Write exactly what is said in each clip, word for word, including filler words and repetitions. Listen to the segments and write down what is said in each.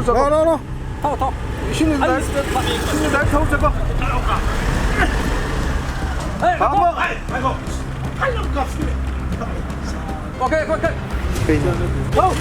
No, no, no. ꯊꯧ, ꯊꯧ꯫ ꯏꯁꯤꯡꯗꯨꯗ, ꯑꯩ ꯏꯁꯤꯡꯗꯨꯗ ꯊꯧ ꯆꯠꯄ꯫ ꯑꯦ, ꯉꯥꯏꯈꯣ꯫ ꯉꯥꯏꯈꯣ꯫ OK, OK, OK꯫ ꯀꯩꯅꯣ? ꯊꯧ꯫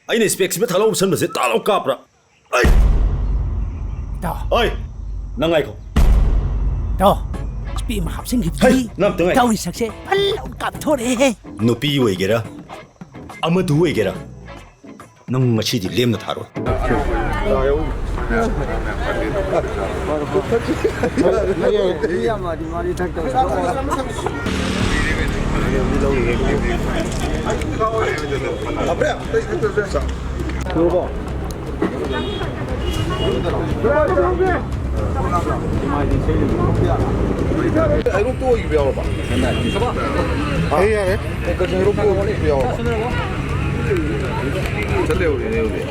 ꯑꯩꯅ ꯏꯁꯄꯦꯛꯁꯤꯃ ꯊꯥꯗꯣꯛ ꯎꯞꯁꯟꯕꯁꯦ ꯇꯥ ꯂꯥꯎ ꯀꯥꯞꯄ꯭ꯔꯥ? ꯑꯩ! ꯏꯇꯥꯎ꯫ ꯑꯣꯏ! ꯅꯪ ꯉꯥꯏꯈꯣ꯫ ꯏꯇꯥꯎ, ꯏꯁꯄꯦꯛ ꯑꯃ ꯍꯥꯞꯆꯤꯟꯈꯤꯕꯗꯒꯤ ꯍꯩ! ꯅꯪ ꯑꯝꯇ ꯉꯥꯏꯈꯣ꯫ ꯏꯇꯥꯎꯒꯤ ꯁꯛꯁꯦ ꯐꯜ ꯂꯥꯎ ꯀꯥꯞꯊꯣꯔꯛꯑꯦꯍꯦ꯫ ꯅꯨꯄꯤ ꯑꯣꯏꯒꯦꯔꯥ, ꯑꯃꯗꯨ ꯑꯣꯏꯒꯦꯔꯥ, ꯅꯪ ꯉꯁꯤꯗꯤ ꯂꯦꯝꯅ ꯊꯥꯔꯣꯏ꯫ ꯍꯩꯔꯣꯛꯇ ꯑꯣꯏꯈꯤꯕ ꯌꯥꯎꯔꯕ? ꯑꯩ ꯌꯥꯔꯦ꯫ ꯀꯛꯆꯤꯡ ꯍꯩꯔꯣꯛꯇ ꯑꯣꯏꯈꯤꯕ ꯌꯥꯎꯔꯕ? ꯆꯠꯂꯦ ꯎꯔꯤꯅꯦ ꯎꯔꯤ꯫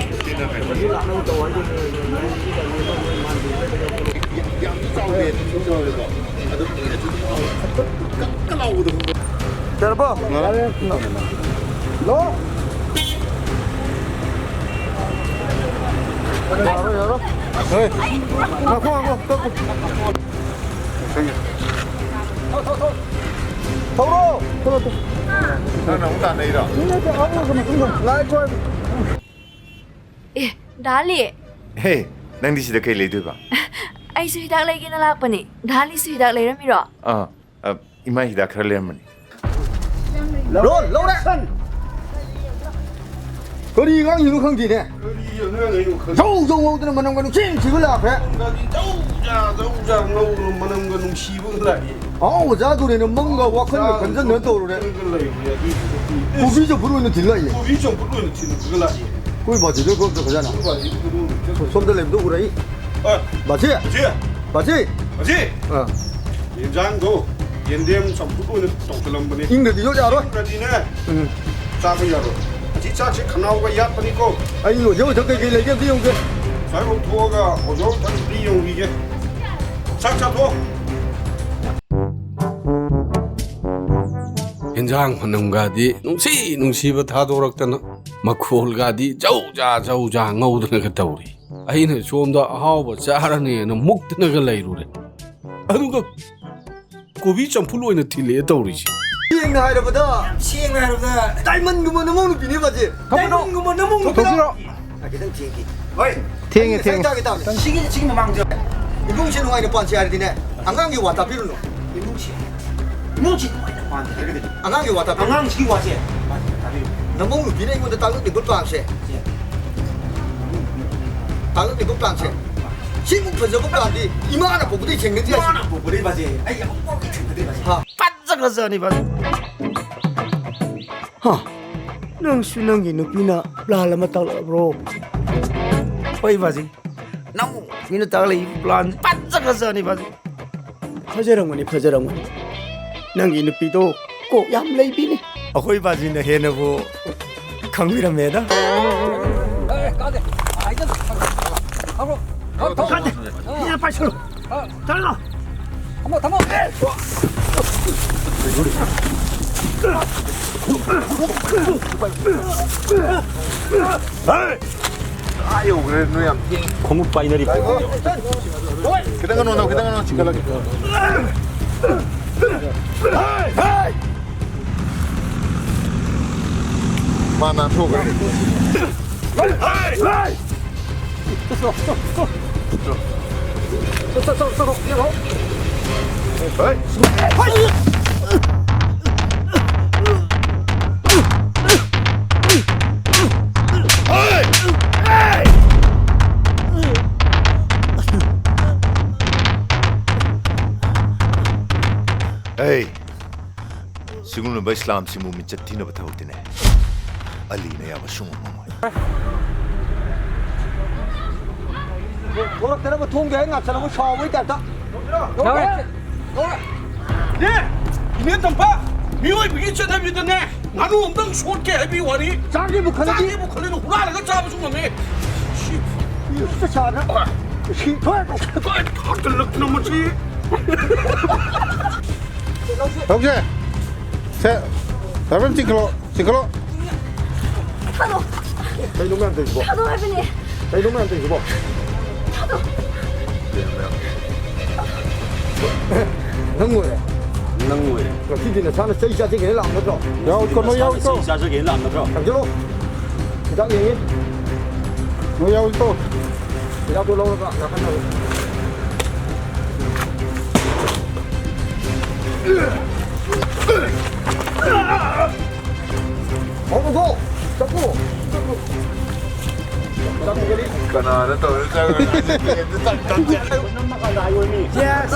ꯌꯥꯝ ꯆꯥꯎꯗꯦ, ꯆꯥꯎꯗꯦꯀꯣ꯫ ꯑꯗꯨꯝ ꯀꯛ ꯀꯛ ꯂꯥꯎꯕꯗꯣ ꯈꯪꯕ꯭ꯔꯥ? ꯌꯥꯔꯕꯣ? ꯌꯥꯔꯦ꯫ ꯍꯜꯂꯣ? ꯌꯥꯔꯣꯏ, ꯌꯥꯔꯣꯏ꯫ ꯍꯣꯏ꯫ ꯉꯥꯏꯈꯣ, ꯉꯥꯏꯈꯣ, ꯉꯥꯏꯈꯣ꯫ ꯊꯧꯔꯣ! ꯊꯧꯔꯣ, ꯊꯧꯔꯣ꯫ ꯅꯪꯅ ꯑꯃꯨꯛ ꯇꯥꯟꯅꯩꯔꯣ? ꯃꯤ ꯅꯠꯇꯦ, ꯑꯃꯨꯛ ꯀꯩꯅꯣ, ꯀꯩꯅꯣ꯫ ꯉꯥꯏꯈꯣ꯫ ꯑꯦ, ꯗꯥ ꯂꯤ꯫ ꯍꯦ, ꯅꯪꯗꯤ ꯁꯤꯗ ꯀꯩ ꯂꯩꯗꯣꯏꯕ? ꯑꯩꯁꯨ ꯍꯤꯗꯥꯛ ꯂꯩꯒꯦꯅ ꯂꯥꯛꯄꯅꯦ꯫ ꯗꯥ ꯂꯤꯁꯨ ꯍꯤꯗꯥꯛ ꯂꯩꯔꯝꯃꯤꯔꯣ? ꯑꯥ, ꯑ, ꯏꯃꯥ ꯍꯤꯗꯥꯛ ꯈꯔ ꯂꯩꯔꯝꯕꯅꯤ꯫ ꯔꯣꯜ ꯂꯧꯔꯦ꯫ ꯀꯔꯤ ꯑꯉꯥꯡꯁꯤꯡꯅꯣ ꯈꯪꯗꯦꯅꯦ꯫ ꯀꯔꯤ ꯑꯉꯥꯡ ꯑꯩꯅꯣ ꯈꯪꯗꯦ꯫ ꯖꯧ ꯖꯧ ꯉꯧꯗꯅ ꯃꯅꯝꯒ ꯅꯨꯡꯁꯤ ꯅꯨꯡꯁꯤꯕ ꯂꯥꯛꯈ꯭ꯔꯦ꯫ ꯒꯥꯔꯤ ꯖꯧ ꯖꯥ ꯖꯧ ꯖꯥ ꯉꯧꯗꯅ ꯃꯅꯝꯒ ꯅꯨꯡꯁꯤꯕꯒ ꯂꯥꯛꯑꯦ꯫ ꯑꯍꯥꯎꯕ ꯆꯥꯗꯣꯔꯦꯅ ꯃꯪꯒ ꯋꯥꯈꯜꯒ ꯆꯥꯗꯣꯔꯦ ꯈꯟꯖꯟꯅ ꯇꯧꯔꯨꯔꯦ꯫ ꯈꯟꯖꯟꯅ ꯂꯩꯔꯨꯔꯦ ꯑꯗꯨꯏꯗꯨꯒꯗꯤ꯫ ꯀꯣꯕꯤ ꯆꯝꯐꯨꯠ ꯑꯣꯏꯅ ꯊꯤꯜꯂꯛꯏꯅꯦ꯫ ꯀꯣꯕꯤ ꯆꯝꯐꯨꯠ ꯑꯣꯏꯅ ꯊꯤꯜꯂꯛꯑꯒ ꯂꯥꯛꯑꯦ꯫ ꯑꯩꯈꯣꯏ ꯕꯥꯖꯤꯗ ꯀꯣꯏꯕ ꯆꯠꯈ꯭ꯔꯖꯥꯠꯅ꯫ ꯑꯩꯈꯣꯏ ꯕꯥꯖꯤ ꯀꯩꯅꯣ ꯆꯠꯈ꯭ꯔꯦ꯫ ꯁꯣꯝꯗ ꯂꯩꯕꯗꯣ ꯎꯔꯛꯏ꯫ ꯑ, ꯕꯥꯖꯤ! ꯕꯥꯖꯤ! ꯕꯥꯖꯤ! ꯕꯥꯖꯤ! ꯑꯥ꯫ ꯌꯦꯟꯖꯥꯡꯗꯣ ꯌꯦꯟꯗꯦꯝ ꯆꯝꯐꯨꯠ ꯑꯣꯏꯅ ꯇꯧꯁꯤꯜꯂꯝꯕꯅꯦ꯫ ꯏꯪꯗ꯭ꯔꯗꯤ ꯌꯣꯠ ꯌꯥꯔꯣꯏ꯫ ꯏꯪꯗ꯭ꯔꯗꯤꯅꯦ, ꯎꯝ꯫ ꯆꯥꯕ ꯌꯥꯔꯣꯏ꯫ ꯑꯁꯤ ꯆꯥꯛꯁꯦ ꯈꯅꯥꯎꯒ ꯌꯥꯠꯄꯅꯤꯀꯣ꯫ ꯑꯩ ꯑꯣꯖꯥ ꯍꯣꯏ ꯊꯛ ꯀꯩꯀꯩ ꯂꯩꯒꯦ ꯑꯝꯇ ꯌꯦꯡꯉꯨꯒꯦ꯫ ꯁ꯭ꯋꯥꯏꯐꯥꯎ ꯊꯣꯛꯑꯒ ꯑꯣꯖꯥ ꯍꯣꯏ ꯊꯛ ꯑꯝꯇ ꯌꯦꯡꯉꯨꯈꯤꯒꯦ꯫ ꯆꯥꯛ ꯆꯥꯊꯣꯛ꯫ ꯍꯦꯟꯖꯥꯡ ꯃꯅꯝꯒꯗꯤ ꯅꯨꯡꯁꯤ ꯅꯨꯡꯁꯤꯕ ꯊꯥꯗꯣꯔꯛꯇꯅ ꯃꯈꯣꯜꯒꯗꯤ ꯖꯧ ꯖꯥ ꯖꯧ ꯖꯥ ꯉꯧꯗꯅꯒ ꯇꯧꯔꯤ꯫ ꯑꯩꯅ ꯁꯣꯝꯗ ꯑꯍꯥꯎꯕ ꯆꯥꯔꯅꯦꯅ ꯃꯨꯛꯇꯅꯒ ꯂꯩꯔꯨꯔꯦ꯫ ꯑꯗꯨꯒ ꯀꯣꯕꯤ ꯆꯝꯐꯨꯠ ꯑꯣꯏꯅ ꯊꯤꯜꯂꯛꯑꯦ ꯇꯧꯔꯤꯁꯦ꯫ ꯁꯦꯡꯅ ꯍꯥꯏꯔꯕꯗ, ꯌꯥꯝ ꯁꯦꯡꯅ ꯍꯥꯏꯔꯕꯗ, ꯗꯥꯏꯃꯟꯒꯨꯝꯕ ꯅꯃꯧ ꯅꯨꯄꯤꯅꯦ ꯃꯥꯁꯦ꯫ ꯊꯣꯛꯄꯤꯔꯣ꯫ ꯗꯥꯏꯃꯟꯒꯨꯝꯕ ꯅꯃꯧ ꯅꯨꯄꯤ꯫ ꯊꯣꯛꯄꯤꯔꯣ꯫ ꯈꯤꯇꯪ ꯊꯦꯡꯈꯤ꯫ ꯍꯣꯏ꯫ ꯊꯦꯡꯉꯦ, ꯉꯁꯥꯏ ꯊꯦꯡꯉꯦ꯫ ꯆꯥꯒꯦ ꯇꯧꯕꯅꯦ꯫ ꯁꯤꯒꯤ, ꯁꯤꯒꯤ ꯃꯃꯥꯡꯗ ꯏꯃꯨꯡꯁꯦ ꯅꯨꯡꯉꯥꯏꯅ ꯄꯥꯟꯁꯦ ꯍꯥꯏꯔꯗꯤꯅꯦ, ꯑꯉꯥꯡꯒꯤ ꯋꯥ ꯇꯥꯕꯤꯔꯨꯅꯨ꯫ ꯏꯃꯨꯡꯁꯤ, ꯏꯃꯨꯡꯁꯤ ꯅꯨꯡꯉꯥꯏꯅ ꯄꯥꯟꯁꯦ ꯍꯥꯏꯔꯒꯗꯤ, ꯑꯉꯥꯡꯒꯤ ꯋꯥ ꯇꯥꯕꯤꯔꯨꯅꯨ꯫ ꯑꯉꯥꯡꯁꯤꯒꯤ ꯋꯥꯁꯦ ꯇꯥꯕꯤꯔꯨꯅꯨ꯫ ꯅꯃꯧ ꯅꯨꯄꯤꯅ ꯑꯩꯉꯣꯟꯗ ꯇꯥꯛꯂꯛꯂꯤꯕ ꯄ꯭ꯂꯥꯟꯁꯦ, ꯁꯦ꯫ ꯇꯥꯛꯂꯛꯂꯤꯕ ꯄ꯭ꯂꯥꯟꯁꯦ, ꯁꯤꯃꯨꯛ ꯐꯖꯕ ꯄ꯭ꯂꯥꯟꯗꯤ ꯏꯃꯥꯅ ꯄꯣꯛꯄꯗꯒꯤ ꯊꯦꯡꯅꯗ꯭ꯔꯤ꯫ ꯏꯃꯥꯅ ꯄꯣꯛꯄꯗꯒꯤ ꯕꯥꯖꯤ ꯑꯩ ꯑꯃꯨꯛꯐꯥꯎ ꯊꯦꯡꯅꯗ꯭ꯔꯤ ꯕꯥꯖꯤ꯫ ꯍꯥ? ꯐꯖꯈ꯭ꯔꯖꯥꯠꯅꯤ ꯕꯥꯖꯤ꯫ ꯍꯥ? ꯅꯪꯁꯨ ꯅꯪꯒꯤ ꯅꯨꯄꯤꯅ ꯄ꯭ꯂꯥꯟ ꯑꯃ ꯇꯥꯛꯂꯛꯑꯕ꯭ꯔꯣ? ꯍꯣꯏ ꯕꯥꯖꯤ, ꯅꯪ ꯃꯤꯅ ꯇꯥꯛꯂꯛꯏ ꯄ꯭ꯂꯥꯟ ꯐꯖꯈ꯭ꯔꯖꯥꯠꯅꯤ ꯕꯥꯖꯤ꯫ ꯐꯖꯔꯝꯒꯅꯤ, ꯐꯖꯔꯝꯒꯅꯤ꯫ ꯅꯪꯒꯤ ꯅꯨꯄꯤꯗꯣ ꯀꯣꯛ ꯌꯥꯝ ꯂꯩꯕꯤꯅꯤ꯫ ꯑꯩꯈꯣꯏ ꯕꯥꯖꯤꯅ ꯍꯦꯟꯅꯕꯨ ꯈꯪꯕꯤꯔꯝꯃꯦꯗ꯫ ꯑꯦ, ꯀꯥꯗꯦ꯫ ꯍꯥꯏꯗ꯫ ꯊꯝꯃꯣ꯫ ꯊꯝꯃꯣ꯫ ꯀꯥꯗꯦ꯫ ꯏꯅꯦ ꯄꯥꯏꯁꯜꯂꯨ꯫ ꯆꯠꯂꯣ꯫ ꯊꯝꯃꯣ, ꯊꯝꯃꯣ꯫ ꯍꯦ! ꯑꯥ ꯌꯧꯈ꯭ꯔꯦ, ꯅꯣꯏ ꯌꯥꯝ ꯊꯦꯡꯉꯦ꯫ ꯈꯣꯡꯎꯞ ꯄꯥꯏꯅꯔꯤꯕ꯫ ꯈꯤꯇꯪ ꯀꯩꯅꯣ ꯅꯧ, ꯈꯤꯇꯪ ꯀꯩꯅꯣ ꯆꯤꯡꯈꯠꯂꯒꯦ꯫ ꯃꯥ ꯅꯥꯟꯊꯣꯛꯈ꯭ꯔꯦ꯫ ꯍꯣꯏ꯫ ꯍꯦ, ꯁꯤꯒꯨꯝꯂꯕ ꯏꯁꯂꯥꯝꯁꯤꯡꯕꯨ ꯃꯤꯡꯆꯠ ꯊꯤꯅꯕ ꯊꯕꯛꯇꯤꯅꯦ ꯑꯂꯤꯅ ꯌꯥꯕ ꯁꯨꯡꯉꯝ ꯉꯝꯃꯣꯏ꯫ ꯊꯣꯛꯂꯛꯇꯅꯕ ꯊꯣꯡꯒꯦ ꯍꯥꯏ ꯉꯥꯛꯁꯜꯂꯕ ꯁꯥꯎꯕꯩ ꯇꯥꯏꯞꯇ꯫ ꯌꯥꯎꯔꯦ꯫ ꯌꯥꯎꯔꯦ꯫ ꯅꯦ, ꯏꯅꯦ ꯇꯝꯐꯥ, ꯃꯤꯑꯣꯏꯕꯒꯤ ꯆꯠꯅꯕꯤꯗꯅꯦ, ꯉꯥꯅꯨ ꯑꯝꯇꯪ ꯁꯣꯠꯀꯦ ꯍꯥꯏꯕꯤ ꯋꯥꯅꯤ꯫ ꯆꯥꯒꯦꯕꯨ ꯈꯜꯂꯗꯤ ꯆꯥꯒꯦꯕꯨ ꯈꯜꯂꯗꯤ ꯍꯨꯔꯥꯜꯂꯒ ꯆꯥꯕꯁꯨ ꯉꯝꯃꯦ꯫ ꯁꯤ, ꯁꯤ ꯆꯥꯔ-, ꯁꯤ ꯊꯣꯛ-, ꯀꯥꯏ ꯊꯥꯖꯤꯜꯂꯛꯇꯅ ꯃꯁꯤ? ꯇꯧꯁꯦ꯫ ꯁꯦ, ꯗꯥꯏꯕꯔ ꯆꯤꯡꯈꯠꯂꯣ, ꯆꯤꯡꯈꯠꯂꯣ꯫ ꯊꯥꯗꯣꯛ-, ꯀꯩꯅꯣ ꯃꯌꯥꯝ ꯇꯧꯔꯤꯁꯤꯕꯣ? ꯊꯥꯗꯣꯛ ꯍꯥꯏꯕꯅꯦ꯫ ꯀꯩꯅꯣ ꯃꯌꯥꯝ ꯇꯧꯔꯤꯁꯤꯕꯣ? ꯊꯥꯗꯣꯛ꯫ ꯅꯪ ꯑꯣꯏꯔꯦ꯫ ꯅꯪ ꯑꯣꯏꯔꯦ꯫ ꯉꯁꯤꯗꯤ ꯅꯁꯥꯅ ꯆꯩ ꯆꯥꯖꯒꯦꯅ ꯂꯥꯛꯄ ꯅꯠꯇ꯭ꯔꯣ? ꯌꯥꯎꯏꯀꯣ, ꯅꯣꯏ ꯌꯥꯎꯏꯀꯣ꯫ ꯆꯩ ꯆꯥꯖꯒꯦꯅ ꯂꯥꯛꯄ ꯅꯠꯇ꯭ꯔꯣ? ꯊꯝꯖꯤꯜꯂꯣ꯫ ꯍꯤꯗꯥꯛ ꯌꯦꯡꯉꯤ꯫ ꯅꯣꯏ ꯌꯥꯎꯏꯀꯣ꯫ ꯍꯤꯗꯥꯛꯇꯣ ꯂꯧꯔꯒ ꯅꯥꯀꯟꯗ ꯊꯝꯃꯨ꯫ ꯍꯧꯗꯣꯛ! ꯆꯠꯂꯨ! ꯆꯠꯂꯨ! ꯀꯅꯥꯅ ꯇꯧꯔ ꯆꯪꯉꯒ ꯇꯛ ꯇꯛ ꯇꯛ? Yes!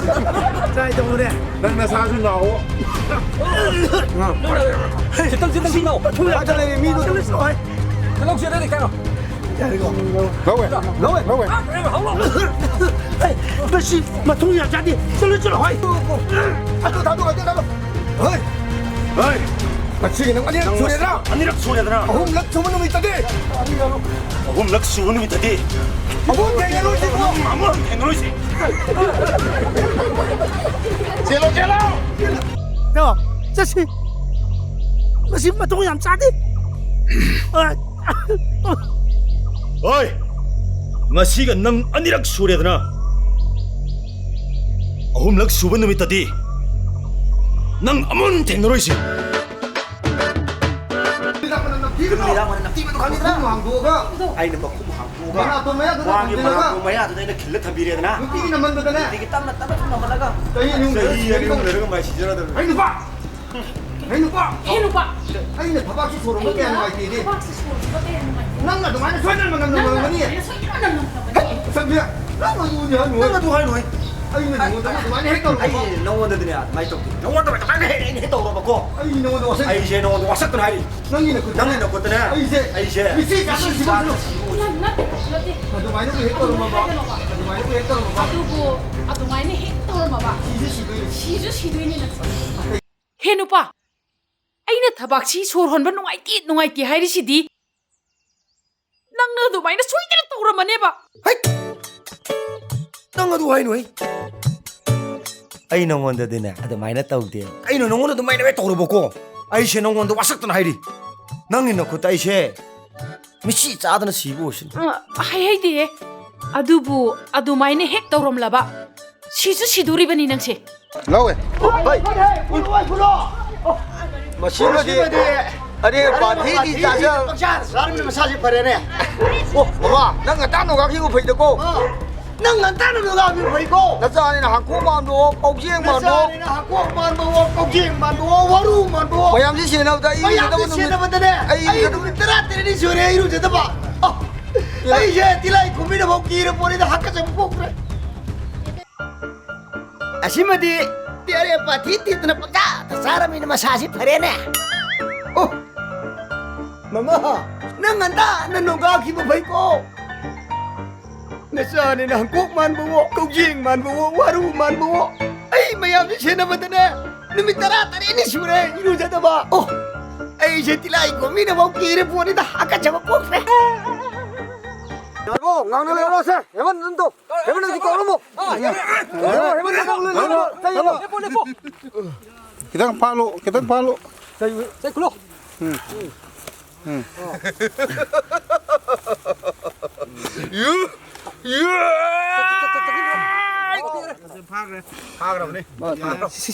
Try ꯇꯧꯔꯦ꯫ ꯅꯪ ꯅꯁꯥꯁꯨ ꯅꯥꯎꯑꯣ꯫ ꯈꯤꯇꯪ, ꯈꯤꯇꯪ, ꯈꯤꯇꯪ ꯂꯥꯎ꯫ ꯊꯨꯅ ꯂꯩꯔꯦ, ꯃꯤꯗꯣ꯫ ꯆꯠꯂꯨ, ꯆꯠꯂꯨ, ꯍꯣꯏ꯫ ꯆꯠꯂꯨ, ꯆꯠꯂꯨ, ꯀꯩꯅꯣ? ꯂꯧꯋꯦ, ꯂꯧꯋꯦ, ꯂꯧꯋꯦ꯫ ꯑꯦ, ꯃꯁꯤ ꯃꯊꯣꯡ ꯌꯥꯝ ꯆꯥꯗꯦ꯫ ꯆꯠꯂꯨ, ꯆꯠꯂꯨ, ꯍꯣꯏ꯫ ꯊꯥꯗꯣꯛ, ꯊꯥꯗꯣꯛ, ꯊꯥꯗꯣꯛ꯫ ꯍꯣꯏ꯫ ꯍꯣꯏ꯫ ꯉꯁꯤꯒꯤ ꯅꯪ ꯑꯅꯤꯔꯛ ꯅꯪ ꯁꯨꯔꯦꯗ꯭ꯔꯥ? ꯑꯅꯤꯔꯛ ꯁꯨꯔꯦꯗꯅ? ꯑꯍꯨꯝꯂꯛ ꯁꯨꯕ ꯅꯨꯃꯤꯠꯇꯗꯤ? ꯑꯍꯨꯝꯂꯛ ꯁꯨꯕ ꯅꯨꯃꯤꯠꯇꯗꯤ? ꯑꯃꯨꯛ ꯊꯦꯡꯅꯔꯣꯏꯁꯤꯀꯣ꯫ ꯑꯃꯨꯛ ꯊꯦꯡꯅꯔꯣꯏꯁꯤ꯫ ꯆꯦꯜꯂꯣ, ꯆꯦꯜꯂꯣ! ꯌꯣ, ꯆꯠꯁꯤ꯫ ꯃꯁꯤ ꯃꯊꯣꯡ ꯌꯥꯝ ꯆꯥꯗꯦ꯫ ꯍꯣꯏ꯫ ꯉꯁꯤꯒ ꯅꯪ ꯑꯅꯤꯔꯛ ꯁꯨꯔꯦꯗꯅ? ꯑꯍꯨꯝꯂꯛ ꯁꯨꯕ ꯅꯨꯃꯤꯠꯇꯗꯤ ꯅꯪ ꯑꯃꯨꯛ ꯊꯦꯡꯅꯔꯣꯏꯁꯤ꯫ ꯅꯨꯃꯤꯗꯥꯡ ꯃꯅꯝ ꯅꯝꯊꯤꯕꯗꯣ ꯈꯪꯉꯤꯗꯅ? ꯃꯈꯨꯝ ꯍꯥꯡꯗꯣꯛꯑꯒ ꯑꯩꯅ ꯃꯈꯨꯝ ꯍꯥꯡꯗꯣꯛꯑꯒ ꯃꯅꯥꯇꯣꯟ ꯃꯌꯥꯗꯨꯗ ꯋꯥꯒꯤ ꯊꯝꯖꯤꯜꯂꯒ ꯃꯅꯥꯇꯣꯟ ꯃꯌꯥꯗꯨꯗ ꯑꯩꯅ ꯈꯤꯜꯂ ꯊꯝꯕꯤꯔꯦꯗꯅ? ꯅꯨꯄꯤꯒꯤ ꯅꯝꯃꯟꯕꯗꯅꯦ꯫ ꯅꯨꯄꯤꯒꯤ ꯇꯞꯅ ꯇꯞꯅ ꯁꯨꯝ ꯅꯝꯃꯜꯂꯒ ꯆꯍꯤ ꯑꯅꯤ ꯑꯍꯨꯝ ꯆꯍꯤ ꯂꯩꯔꯒ ꯑꯅꯤ ꯑꯍꯨꯝ ꯂꯩꯔꯒ ꯃꯥꯏ ꯁꯤꯖꯔꯗꯕꯅꯤ꯫ ꯑꯩ ꯅꯨꯄꯥ! ꯑꯩ ꯅꯨꯄꯥ! ꯑꯩꯅ ꯊꯕꯥꯛꯁꯤ ꯁꯣꯔꯨꯝꯗ ꯀꯌꯥ ꯅꯨꯡꯉꯥꯏꯇꯦꯗꯤ꯫ ꯊꯕꯥꯛꯁꯤ ꯁꯣꯔꯨꯝꯗ ꯀꯌꯥ ꯅꯨꯡꯉꯥꯏꯇꯦ꯫ ꯅꯪꯅ ꯑꯗꯨꯃꯥꯏꯅ ꯁꯣꯏꯗꯅ ꯃꯅꯝ ꯅꯪꯅ ꯅꯝꯃꯝꯒꯅꯤ꯫ ꯑꯗꯨꯃꯥꯏꯅ ꯁꯣꯏꯗꯅ ꯃꯅꯝ ꯅꯝꯃꯝꯒꯅꯤ꯫ ꯍꯦ, ꯁꯟꯕꯤ, ꯅꯪ ꯑꯗꯨ ꯍꯥꯏꯅꯨꯍꯦ꯫ ꯅꯪ ꯑꯗꯨ ꯍꯥꯏꯅꯨꯍꯦ꯫ ꯑꯩꯅ ꯅꯉꯣꯟꯗ ꯑꯗꯨꯃꯥꯏꯅ ꯍꯦꯛ ꯇꯧꯔꯕ? ꯑꯩ ꯅꯉꯣꯟꯗꯗꯤꯅꯦ ꯑꯗꯨꯃꯥꯏꯅ ꯇꯧꯗꯦ꯫ ꯅꯉꯣꯟꯗ ꯑꯗꯨꯃꯥꯏꯅ ꯍꯦꯛ, ꯑꯩꯅ ꯍꯦꯛ ꯇꯧꯔꯕꯀꯣ? ꯑꯩ ꯅꯉꯣꯟꯗ ꯋꯥꯁꯛ-, ꯑꯩꯁꯦ ꯅꯉꯣꯟꯗ ꯋꯥꯁꯛꯇꯅ ꯍꯥꯏꯔꯤ꯫ ꯅꯪꯒꯤ ꯅꯈꯨꯠꯇ-, ꯅꯪꯒꯤ ꯅꯈꯨꯠꯇꯅꯦ꯫ ꯑꯩꯁꯦ ꯑꯩꯁꯦ ꯃꯤꯆꯤ ꯆꯥꯗꯅ ꯁꯤꯕ ꯅꯠꯇ꯭ꯔꯣ? ꯅꯠꯇꯦ, ꯅꯠꯇꯦ꯫ ꯑꯗꯨꯃꯥꯏꯅꯕꯨ ꯍꯦꯛ ꯇꯧꯔꯝꯃꯕ? ꯑꯗꯨꯃꯥꯏꯅ ꯍꯥꯏꯒꯅꯣꯕ꯫ ꯑꯗꯨꯃꯥꯏꯅꯕꯨ ꯍꯦꯛ ꯇꯧꯔꯝꯃꯕ? ꯑꯗꯨꯕꯨ ꯑꯗꯨꯃꯥꯏꯅ ꯍꯦꯛ ꯇꯧꯔꯝꯃꯕ? ꯁꯤꯁꯨ ꯁꯤꯗꯣꯏꯅꯦ꯫ ꯁꯤꯁꯨ ꯁꯤꯗꯣꯏꯅꯦ ꯅꯪꯁꯦ꯫ ꯍꯦ ꯅꯨꯄꯥ, ꯑꯩꯅ ꯊꯕꯥꯛꯁꯤ ꯁꯣꯔ ꯍꯣꯟꯕ ꯅꯨꯡꯉꯥꯏꯇꯦ, ꯅꯨꯡꯉꯥꯏꯇꯦ ꯍꯥꯏꯔꯤꯁꯤꯗꯤ꯫ ꯅꯪꯅ ꯑꯗꯨꯃꯥꯏꯅ ꯁꯣꯏꯗꯅ ꯇꯧꯔꯝꯃꯅꯦꯕ꯫ ꯍꯩꯠ! ꯅꯪ ꯑꯗꯨ ꯍꯥꯏꯅꯨ, ꯍꯩ꯫ ꯑꯩ ꯅꯉꯣꯟꯗꯗꯤꯅꯦ ꯑꯗꯨꯃꯥꯏꯅ ꯇꯧꯗꯦ꯫ ꯑꯩꯅ ꯅꯉꯣꯟꯗ ꯑꯗꯨꯃꯥꯏꯅ ꯍꯦꯛ ꯇꯧꯔꯕꯀꯣ, ꯑꯩꯁꯦ ꯅꯉꯣꯟꯗ ꯋꯥꯁꯛꯇꯅ ꯍꯥꯏꯔꯤ꯫ ꯅꯪꯒꯤ ꯅꯈꯨꯠꯇ ꯑꯩꯁꯦ ꯃꯤꯠꯁꯤ ꯆꯥꯗꯅ ꯁꯤꯕ ꯑꯣꯏꯁꯅꯨ꯫ ꯑ, ꯍꯥꯏ ꯍꯩꯗꯦꯍꯦ꯫ ꯑꯗꯨꯕꯨ ꯑꯗꯨꯃꯥꯏꯅ ꯍꯦꯛ ꯇꯧꯔꯝꯂꯕ, ꯁꯤꯁꯨ ꯁꯤꯗꯣꯔꯤꯕꯅꯤ ꯅꯪꯁꯦ꯫ ꯂꯧꯋꯦ꯫ ꯍꯣꯏ, ꯍꯣꯏ, ꯍꯣꯏ, ꯐꯨꯜꯂꯣ, ꯐꯨꯜꯂꯣ꯫ ꯃꯁꯤꯃꯗꯤ ꯃꯁꯤꯃꯗꯤ ꯑꯔꯦꯝ ꯄꯥꯊꯤꯗꯤ ꯄꯥꯊꯤꯗꯤ ꯆꯥꯖ-, ꯄꯪꯆꯥ ꯆꯥꯔꯕꯅꯤꯅ ꯃꯁꯥꯁꯤ ꯐꯔꯦꯅꯦ꯫ ꯑꯣ, ꯃꯃꯥ, ꯅꯪ ꯉꯟꯇꯥ ꯅꯣꯡꯒꯥꯛꯈꯤꯕ ꯐꯩꯗꯀꯣ꯫ ꯑ, ꯅꯪ ꯉꯟꯇꯥꯅ ꯅꯣꯡꯒꯥꯛꯈꯤꯕ ꯐꯩꯀꯣ꯫ ꯅꯆꯥꯅꯤꯅ ꯍꯥꯡꯈꯣꯡ ꯃꯥꯟꯕꯋꯣ, ꯀꯧꯖꯦꯡ ꯃꯥꯟꯕꯋꯣ꯫ ꯅꯆꯥꯅꯤꯅ ꯍꯥꯡꯈꯣꯡ ꯃꯥꯟꯕꯋꯣ, ꯀꯧꯖꯦꯡ ꯃꯥꯟꯕꯋꯣ, ꯋꯥꯔꯨ ꯃꯥꯟꯕꯋꯣ꯫ ꯃꯌꯥꯝꯁꯤ ꯁꯦꯟꯅꯕꯗ ꯑꯩ ꯃꯌꯥꯝꯁꯤ ꯏꯔꯨꯖꯗꯕ ꯅꯨꯃꯤꯠ, ꯁꯦꯟꯅꯕꯗꯅꯦ, ꯑꯩ ꯑꯩ ꯏꯔꯨꯖꯗꯕ ꯅꯨꯃꯤꯠ ꯇꯔꯥ ꯇꯔꯦꯠꯅꯤ ꯁꯨꯔꯦ ꯏꯔꯨꯖꯗꯕ꯫ ꯑ, ꯑꯩꯁꯦ ꯇꯤꯜꯂꯥꯏ ꯈꯨꯝꯕꯤꯅꯐꯥꯎ ꯀꯤꯔ ꯄꯣꯠꯅꯤꯗ, ꯍꯥꯀꯠꯆꯕ ꯄꯣꯛꯇ꯭ꯔꯦ꯫ ꯑꯁꯤꯃꯗꯤ ꯇꯦꯔꯦ ꯄꯥꯊꯤ ꯇꯤꯠꯇꯅ ꯄꯪꯆꯥꯗ ꯆꯥꯔꯝꯃꯤꯅ ꯃꯁꯥꯁꯤ ꯐꯔꯦꯅꯦ꯫ ꯑꯣ, ꯃꯃꯥ, ꯅꯪ ꯉꯟꯇꯥꯅ ꯅꯣꯡꯒꯥꯈꯤꯕ ꯐꯩꯀꯣ꯫ ꯅꯆꯥꯅꯤꯅ ꯍꯪꯀꯣꯛ ꯃꯥꯟꯕꯋꯣ, ꯀꯧꯖꯦꯡ ꯃꯥꯟꯕꯋꯣ, ꯋꯥꯔꯨ ꯃꯥꯟꯕꯋꯣ, ꯑꯩ ꯃꯌꯥꯝꯁꯦ ꯁꯦꯟꯅꯕꯗꯅꯦ ꯅꯨꯃꯤꯠ ꯇꯔꯥ ꯇꯔꯦꯠꯅꯤ ꯁꯨꯔꯦ ꯏꯔꯨꯖꯗꯕ꯫ ꯑꯣ, ꯑꯩꯁꯦ ꯇꯤꯜꯂꯥꯏ ꯈꯣꯝꯕꯤꯅꯐꯥꯎ ꯀꯤꯔꯦ ꯄꯣꯠꯅꯤꯗ, ꯍꯥꯀꯠꯆꯕ ꯄꯣꯛꯈ꯭ꯔꯦ꯫ ꯉꯥꯏꯈꯣ, ꯉꯥꯡꯅ ꯂꯩꯔꯣꯁꯦ꯫ ꯍꯦꯃꯟ, ꯑꯗꯨꯝ ꯇꯧ꯫ ꯍꯦꯃꯟ, ꯑꯗꯨ ꯀꯧꯔꯝꯃꯣ꯫ ꯍꯦꯃꯟ, ꯍꯦꯃꯟ, ꯍꯦꯃꯟ, ꯍꯦꯃꯟ, ꯆꯩ ꯑꯃ꯫ ꯈꯤꯇꯪ ꯐꯥꯠꯂꯣ, ꯈꯤꯇꯪ ꯐꯥꯠꯂꯣ꯫ ꯆꯩ, ꯆꯩ ꯈꯨꯂꯣ꯫ ꯎꯝ꯫ ꯎꯝ꯫ ꯐꯥꯈ꯭ꯔꯦ꯫ ꯐꯥꯈ꯭ꯔꯕꯅꯦ꯫ ꯁꯤ, ꯁꯤ,